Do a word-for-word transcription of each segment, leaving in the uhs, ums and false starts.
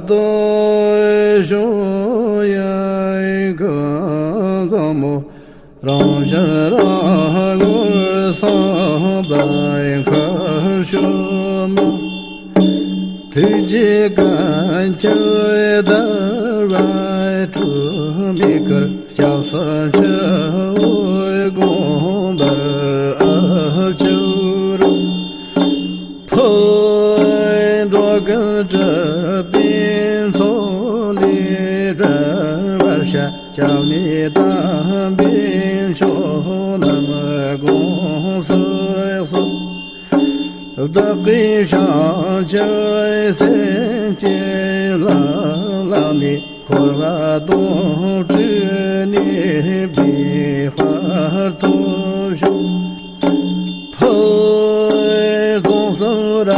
དུ་ཞུ་ཡི་གུ་ཚང་མོ། རང་བཞིན་རང་ངོར་སངས་པའི་ཁར་ཞུ་མ། ཐུགས་རྗེ་བཀའ་ཁྱབ་བདག་བ་སྤྲུལ་མེད་གར། སྐྱབས་སུ་མཆིའོ་དགོངས་པར་ཨ་བཅུར་རོ། ཕུ་འགྲོ་ཀུན་གྲུབ་པའི་མཚོ་ལས་སྒྲོལ་བར་བྱ། སྐྱབས་གནས་དམ་པའི་མཆོག་རྣམས་དགོངས་སུ་གསོལ། བདག་གིས་བྱང་ཆུབ་སེམས་བསྐྱེད་ལམ་བླངས་ནས། འཁོར་བ་དོང་སྤྲུགས་ནས་པའི་དཔལ་ཐོབ་ཤོག། ཕུ་སྟོང་གསུམ་རབ་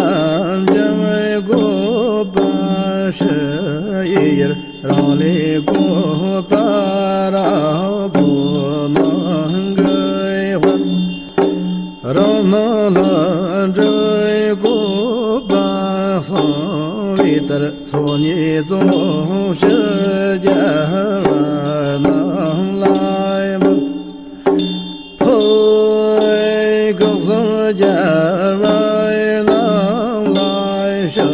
འབྱམས་བཀོད་པ་ཞི་ཡི་ཡུལ། རང་ལས་བཀོད་པ་རབ་རྫོགས་སྣང་གི་དཔལ། རང་སྣང་ལྷུན་གྲུབ་བཀོད་པ་གསང་བའི་དར། ཚོགས་གཉིས་རྫོགས་ཕྱིར་རྒྱལ་བ་རྣམས་ལ་འབུལ། ཕུ་སྐུ་གསུམ་རྒྱལ་བ་རྣམས་ལ་ཕྱག་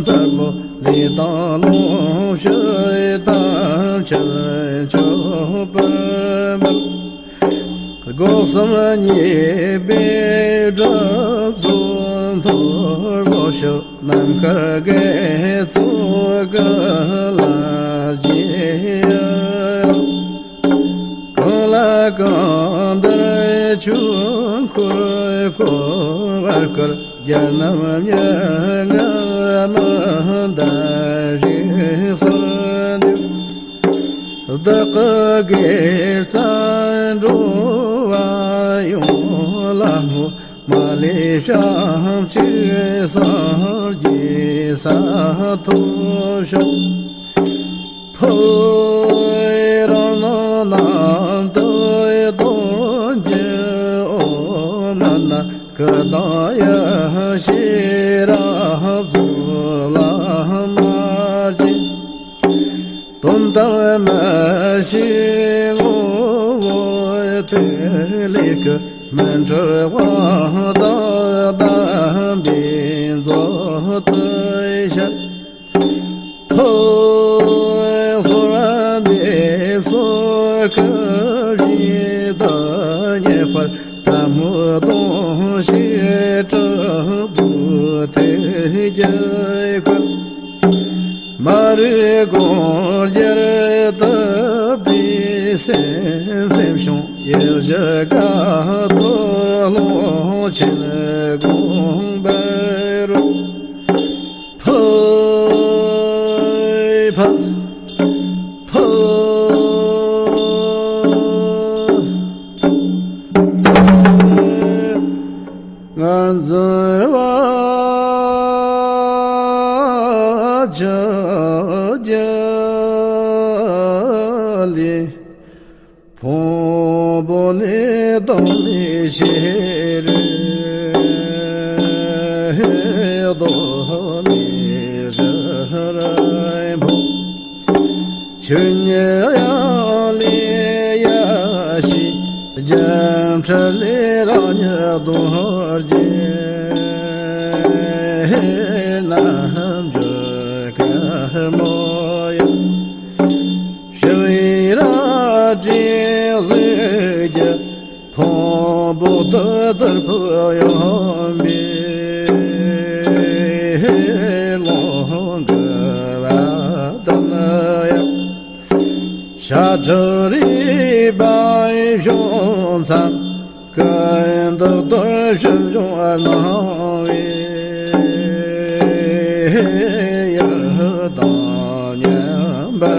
འཚལ་ལོ། ལས་དང་ལོངས་སྤྱོད་དམ་ཆོས་མཆོད་པར་འབུལ། སྒོ་གསུམ་མཉེས་པའི་སྒྲུབ་ཚོགས་མཐོལ་ལོ་ཞུ། ནམ་མཁར་དགེ་ཚོགས་ཀུན་ལ་རྗེས་གང་ལ་གང་འདུལ་ཆོས་འཁོར་བསྐོར་བར་བསྐུལ། རྒྱལ་རྣམས་མྱ་ངན་མི་འདའ་ཞིག་གསོལ་འདེབས། བདག་གི་དགེ་རྩ་འགྲོ་བ་ཡོངས་ལ་བསྔོ། མ་ལུས་བྱང་ཆུབ་སངས་རྒྱས་ས་ཐོབ་ཤོག། ཕུ་རང་སྣང་རྣམ་དག་སྟོང་གི་འོག་མིན་ན། སྐུ་དང་ཡེ་ཤེས་རབ་རྫོགས་བླ་མ་རྗེ། དོན་དམ་མི་ཤེས་ངོ་བོ་ཐིག་ལེ་སྐུ། མི་འཁྲུལ་དབང་དང་དམ་པའི་མཛོད་དུ་ཤར། ཕུ་གསོལ་བ་འདེབས་སོ་སྐུ་བཞིའི་བདག་ཉིད་དཔལ། ཐལ་མོ་སྡོང་ཞིག་སྤྲུལ་པའི་ཐུགས་ཀྱི་སྐུ། མ་རིག་སྒོ་འབྱེད་དག་པའི་སེམས། སེམས་བྱུང་ཡེ་གཞི་དཀའ་ཐུབ་ཀློང་ཆེན་དགོངས་པར་རོ། ཕུ་ཕུ་ཕུ། ང་འཛིན་པ་ཆོས་ཀྱི་ལས། ཕུང་པོ་ནི་དྭངས་མའི་ཤེལ་རྡོ་མའི་རི་རབ་བོ། ཆོས་ཉིད་ཡང་ལས་ཡ་ཤེས། སྒྱུ་འཕྲུལ་ལས་རང་ཉིད་རྡོ་རྗེ། རྣལ་འབྱོར་དཀར་མོ་ཡང་། ཞི་བའི་རལ་གྲིས་གཟིགས་ཀྱི་ཕུང་པོ་དེ་ལྟར་ཕུག་ཡོང་བའི་ཀློང་དུ་བ་དམ་ཡང་། ཤ་ཁྲག་རུས་པའི་བྱང་མཚམས། ཀུན་ཏུ་གཏོར་ཞིང་འབྱུང་བར་སྣང་བའི་ཡུལ་དང་མཉམ་པར་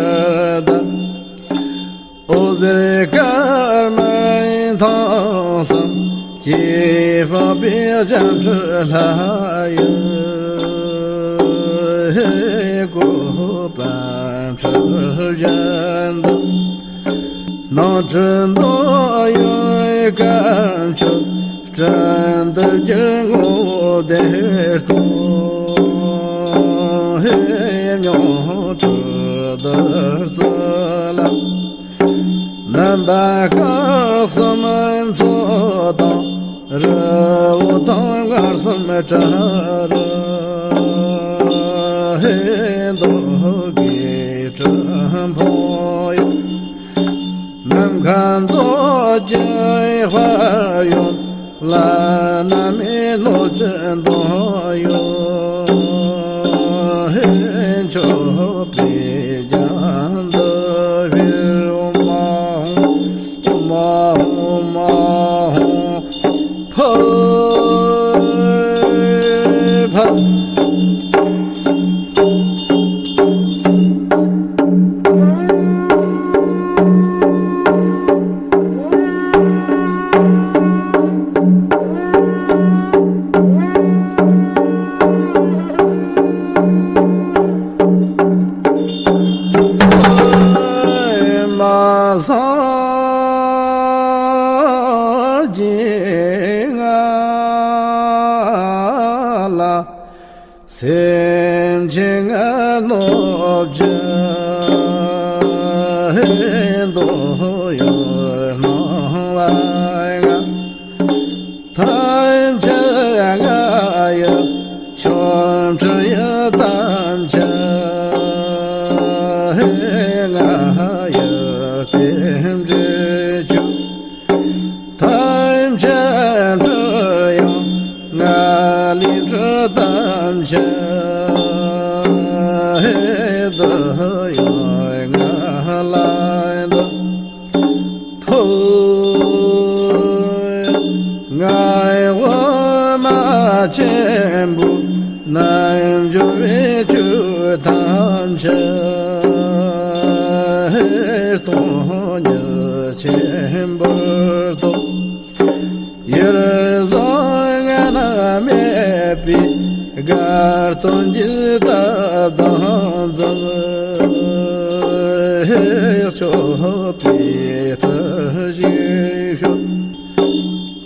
བསྡམས། འོད་ཟེར་དཀར་དམར་ཐང་གསུམ་གྱིས་སྤངས་པའི་སྤྱན་འཕྲུལ་ལྷ་ཡི་བཀོད་པ་འཕྲུལ་བཞིན་དུ། སྣང་སྲིད་འདོད་ཡོན་དཀར་ཕྱོགས་སྤྲིན་དུ་གྱུར། ངོ་བོ་བདེ་སྟོང་ཧེ་མྱོང་ པ་དཀར་གསུམ་མཚོ་དང་རི་བོ་དང་མངར་གསུམ་བྲག་རི། མདོ་དགེ་སྤྲུལ་འཕོ་ཡུལ། ནམ་མཁའ་མཛོད་ཀྱི་དཔལ་ཡོན་ལ། ན་མེད་ནོར་གྱི་འདོད་ཡོན། མཆོད་པའི་རྒྱ་མཚོ་ཕུལ། ཨོཾ་ཨཱཿཧཱུྃ། ཨོཾ་ཨཱཿཧཱུྃ། ཨོཾ་ཨཱཿཧཱུྃ། ཕཊ་ཕཊ། མ་སངས་རྒྱས་ང་ལ། སེམས་ཅན་ལྔ་ནོར་བཅུ་འདོད་ཡོན་སྣང་བ་ལྔ། ཐམས་ཅད་ང་ཡི་ཆོ་འཕྲུལ་ཡིན། ཐམས་ཅད་ང་ཡི་རྟེན་འབྲེལ་ཆོས། ཐམས་ཅད་སྤྲུལ་ཡང་ང་ལས་སྤྲུལ། ཐམས་ཅད་འདོད་ཡོན་ང་ལ་འདུད། ཕུལ། ང་ཡི་དབུ་མ་ཆེན་པོའི་རྣལ་འབྱོར་པའི་ཆོས་ཐམས་ཅད་སྟོང་ཉིད་ཆེན་པོར་རྟོགས། ཡེ་བཟང་ང་ན་མེད་པའི་དགའ་སྟོན་གྱི་ད་དང་འཛོམས། མཆོད་པའི་བརྟུལ་ཞུགས་ཤོག།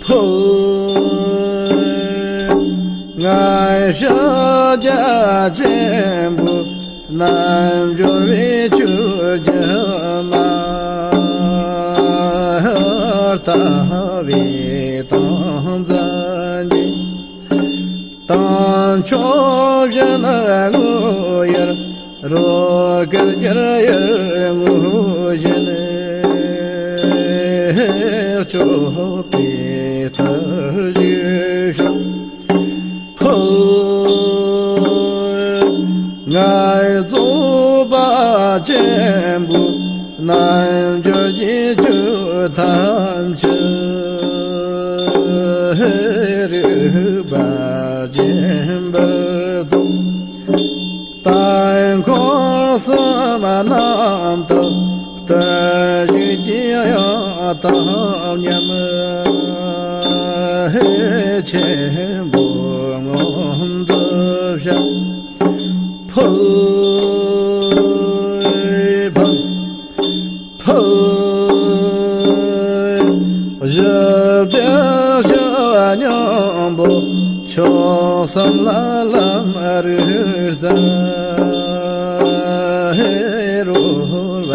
ཕུལ། ང་ཡི་ཕྱག་རྒྱ་ཆེན་པོའི་རྣལ་འབྱོར་པའི་ཆོས་སྒྱུ་མ་ལྟ་བའི་ཏིང་འཛིན་གྱིས། དང་ཕྱོགས་བཞི་ནས་དངོས་ཡུལ་རོལ་གར་གྱི་ཡུལ་ངོ་བཞིན། མཆོད་པའི་བརྟུལ་ཞུགས་ཤོག། ཕུལ། ང་ཡི་རྫོགས་པ་ཆེན་པོའི་རྣལ་འབྱོར་གྱི་ཆོས་ཐམས་ཅད་རིག་པ་སྦྱིན་པར་མཛོད། དལ་འཁོར་གསུམ་རྣམ་དག་བརྟུལ་ཞུགས་ཀྱི་ཡང་དག་མཉམ། ཆེན་པོ་སྔོན་དུ་བཤགས། ཕུལ། ཕུལ། ཕུལ། བཞི་བརྒྱ་བྱིན་སྙིང་པོ་མཆོག་གསུམ་ལ་ལམ་རིམ་བརྩམས། རོལ་པ་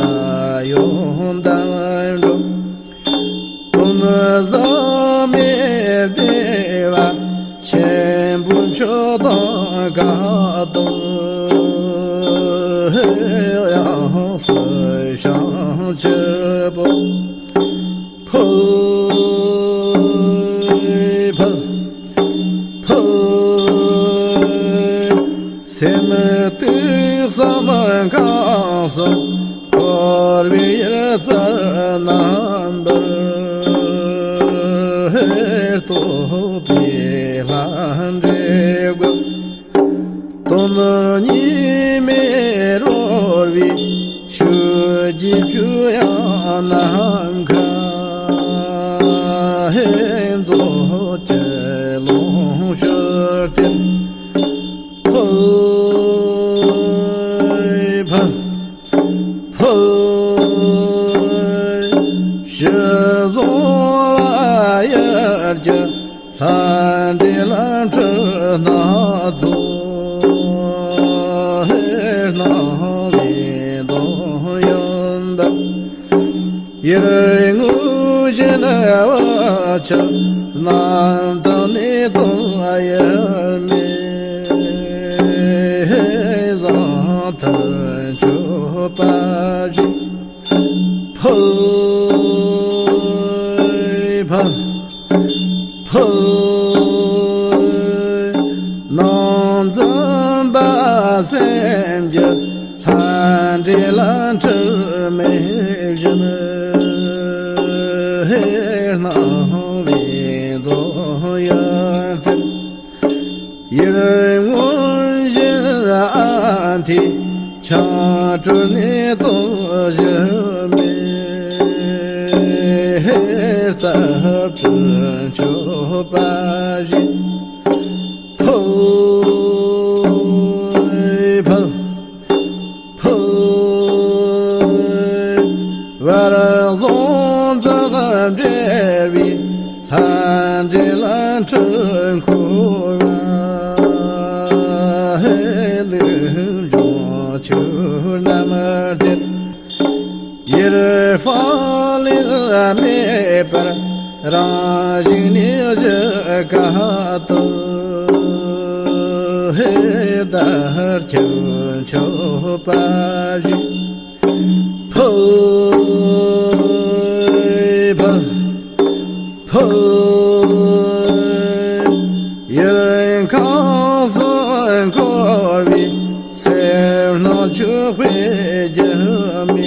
ཡོན་ཏན་འགྲུབ། གཏུམ་ཟ་མེད་བདེ་བ་ཆེན་པོའི་མཆོག་དང་དགའ་སྟོན། ཡང་སྲིད་བྱང་ཆུབ་བོ། ཕུལ། ཕུལ། ཕུལ། སེམས་གཏིང་གསུམ་ཁམས་གསུམ་འཁོར་བའི་ཡུལ་རྩ་རྣམ་པར་རྟོག་པའི་ལྷ་འདྲེ་བཀོད། གཏུམ་གཉིས་མེད་རོལ་པའི་ཆོས་ཀྱི་བཅུད་ཡང་ནམ་མཁའ། མཛོད་ཀྱི་ལོངས་སྤྱོད་སྟེ། ཕུལ། ཕུལ། ཕུལ། ཞི་བཟུང་བ་ཡར་གྱི་ལྷ་འདྲེ་ལ་འཁྲུལ་སྣང་རྫོགས། སྣང་བའི་འདོད་ཡོན་འབར། ཡར་ངོ་བཞིན་བ་ཆ་རྣམ་དག་ནས་དང་ཡར་མེ་བཟང་ཐར་མཆོད་པ་བཞིན། ཕུལ། ཕུལ། ཕུལ། ནང་འཛིན་པ་སེམས་ཀྱི་ལྷ་འདྲེ་ལ་འཁྲུལ་མེད་བཞིན། སྣང་བའི་མདོ་ཡར་ཐོན། ཡར་ངོ་བཞིན་ཨ་ཏི་ཆང་བཀྲུས་ནས་དོ་ཞུ་མེ་རྩ་བྲིས་མཆོད་པ་བཞིན། ཕུལ། ཕུལ། ཕུལ། བར་བཟང་འཛག་འབྲེལ་བའི་ལྷ་འདྲེ་ལ་འཁྲུལ་འཁོར་བ། ལུས་འབྱུང་ཆུ་རྣམས་འདྲེན། ཡེར་ཧྥང་ལས་མེད་པར་རང་བཞིན་ནས་བཞུགས་ཀ་ཏོ། ཧེ་དར་ཁྱབ་མཆོད་པ་བཞིན། ཕུལ། ཕུལ། ཕུལ། ཡུལ་ཁམས་སུ་འཁོར་བའི་སེམས་སྣང་ཆོས་དཔེ་རྒྱུ་མེད་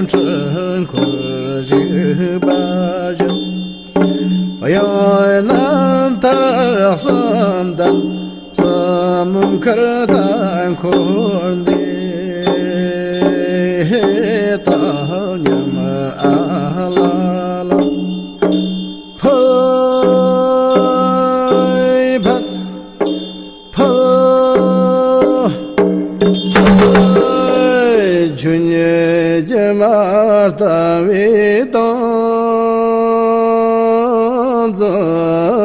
འཁྲུལ་འཁོར་བཞུགས་པ་བཞིན། གཡང་རྣམ་ཐར་གསུམ་ལྡན་བཙུན་མོ་མཁར་དང་འཁོར་འདས། དམ་ཉམས་ཨ་ལ་ལ། ཕུལ། ཕུལ། ཕུལ། ཆོས་ཉིད་ཀྱི་མ་ལྟ་བའི་དོན་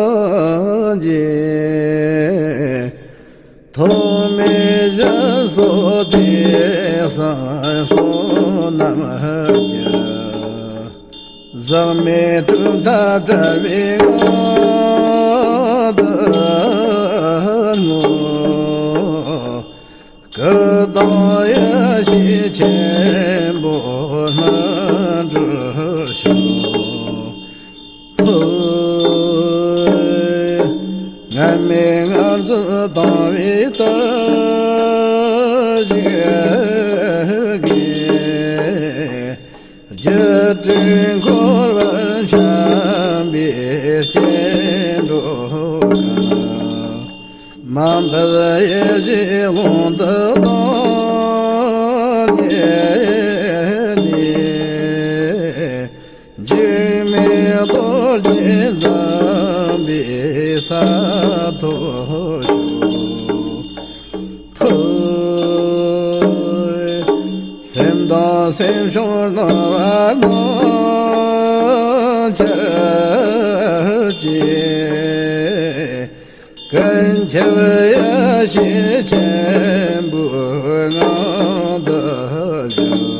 བརྩོན་གྱིས། ཐོགས་མེད་བཞི་སོགས་ཏེ་སངས་སོགས་རྣམས་ཀྱི། ཟག་མེད་གྲུབ་མཐའ་བྲལ་བའི་ངང་དུ་བསྔོ། སྐུ་དང་ཡེ་ཤེས་ཆེན་པོ་སྨིན་གྲོལ་ཤོག། ཕུལ། ངན་སྨྲས་ངར་འཛིན་དང་བའི་དར་ཞིག་གིས། རྒྱུ་འབྲས་འཁོར་བར་འཁྱམས་པའི་སྐྱེ་འགྲོ་གང་། མ་འབད་ཡེ་ཤེས་དབང་དུ་བཏང་ནས་ནི། འཇིགས་མེད་རྡོ་རྗེ་འཛིན་པའི་ས་ཐོབ་ཤོག། ཕུལ། སེམས་དང་སེམས་བྱུང་སྣང་བ་སྣང་ཆར་གྱིས། ཀུན་ཁྱབ་ཡེ་ཤེས་ཆེན་པོའི་ངང་དུ་བཞུགས།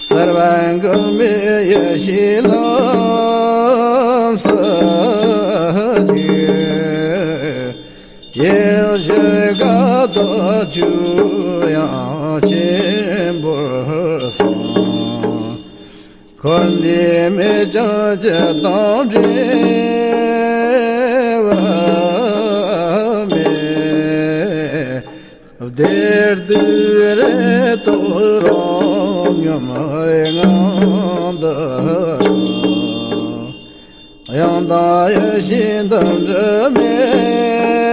གསལ་བ་འགག་མེད་ཡེ་ཤེས་ལམ་སྲིད་ཀྱི། ཡེ་ཤེས་དགའ་ཐོབ་ཆོས་དབྱིངས་ཆེན་པོར་སོང་། འཁོར་འདས་མེད་ཀྱང་སྤྱི་དང་འབྲེལ་བ་མེད། བདེ་སྡུག་རེ་དོགས་རང་ཉམས་ངང་དུ། དབྱངས་དང་ཡེ་ཤེས་འདུ་འབྲལ་མེད།